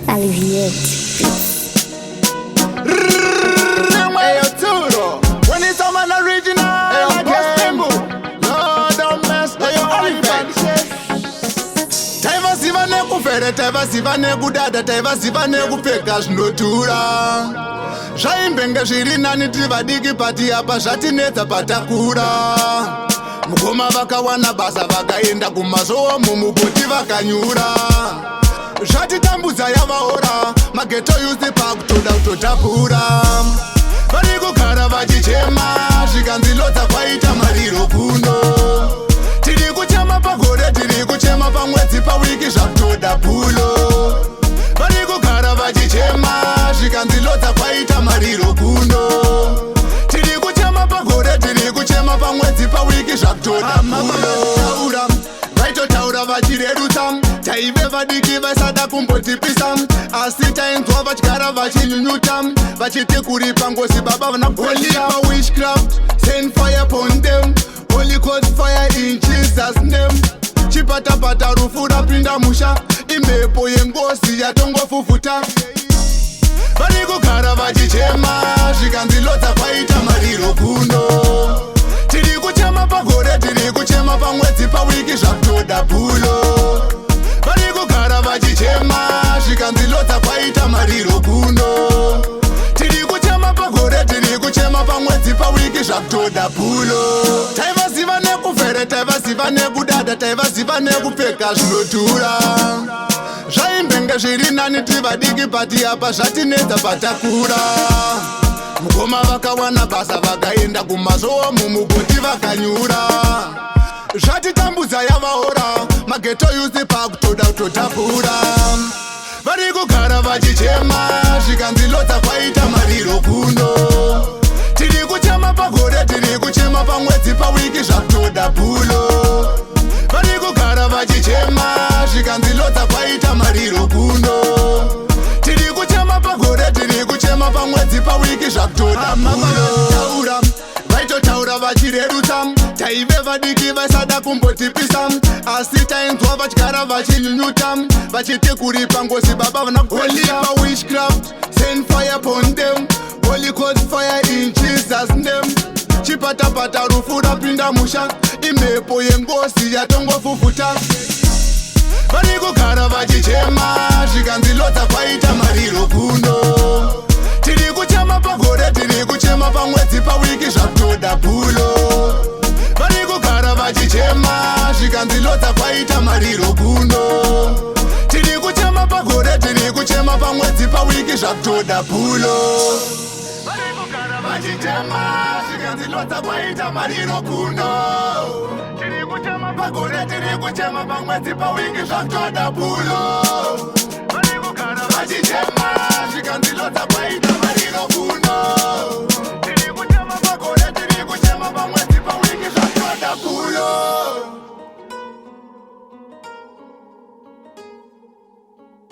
Alleviate Beats. Hey, yo, Turo. When it's on man original, hey, yo, Boss Lord don't mess, hey, yo, Olifant. Taivaziva nekufere, taivaziva nekudada, taivaziva nekupfeka zvinodhura. Zvaimbenge zviri nani tiri vadiki, pati apa zvatinetsa patakura. Mukoma vakawana basa, vakaenda kumazowo, mumugoti vakanyura. Zvatitambudza yavaora, maghetto youth pakutoda kutotapura. Vari kugara vachichema, zvikanzi lodza kwaita mariro kuno. Tiri kuchema pagore, tiri kuchema pamwedzi, pawiki, zvakutoda pulo. Vari kugara vachichema, zvikanzi lodza kwaita mariro kuno. Tiri kuchema pagore, tiri kuchema pamwedzi, pawiki, zvakutoda pulo. Vaitotaura vachirerutsa, taive vadiki, vaisada kumbotipisa, asi tainzwa vatyara vachinyunyuta, vachiti kuripa ngozi baba vana Holy witchcraft, send fire upon them, Holy Ghost fire in Jesus name. Chipatapata, rufu rapinda musha, imhepo yengozi yatongofufuta. Vari kugara vachichema, zvikanzi lodza kwaita mariro kuno. Tiri kuchema pagore, tiri kuchema pamwedzi, pawiki, zvakutoda pulo. Vari kugara vachichema, zvikanzi lodza kwaita mariro kuno. Tiri kuchema pagore, tiri kuchema pamwedzi, pawiki, zvakutoda pulo. Taivaziva nekufere, taivaziva nekudada, taivaziva nekupfeka zvinodhura. Zvaimbenge zviri nani tiri vadiki, pati apa zvatinetsa patakura. Mukoma vakawana basa, vakaenda kumazowo, mumugoti vakanyura. Zvatitambudza yavaora, maghetto youth pakutoda kutotapura. Vari kugara vachichema, zvikanzi lodza kwaita mariro kuno. Tiri kuchema pagore, tiri kuchema pamwedzi, pawiki, zvakutoda pulo. Vari kugara vachichema, zvikanzi lodza kwaita mariro kuno. Tiri kuchema pagore, tiri kuchema pamwedzi, pawiki, zvakutoda pulo. Vaitotaura vachirerutsa, taive vadiki, vaisada kumbotipisa, asi tainzwa vatyara vachinyunyuta, vachiti kuripa ngozi baba vana Holy witchcraft, send fire upon them, Holy Ghost fire in Jesus name. Chipatapata, rufu rapinda musha, imhepo yengozi yatongofufuta. Vari kugara vachichema, zvikanzi lodza kwaita mariro kuno. Tiri kuchema pagore, tiri kuchema pamwedzi, pawiki, zvakutoda pulo. Vari kugara vachichema, zvikanzi lodza kwaita mariro kuno. Tiri kuchema pagore, tiri kuchema pamwedzi, pawiki, zvakutoda pulo. Vari kugara vachichema, zvikanzi lodza kwaita mariro kuno. Tiri kuchema pagore, tiri kuchema pamwedzi, pawiki, zvakutoda pulo. Vari kugara vachichema, zvikanzi lodza kwaita mariro kuno.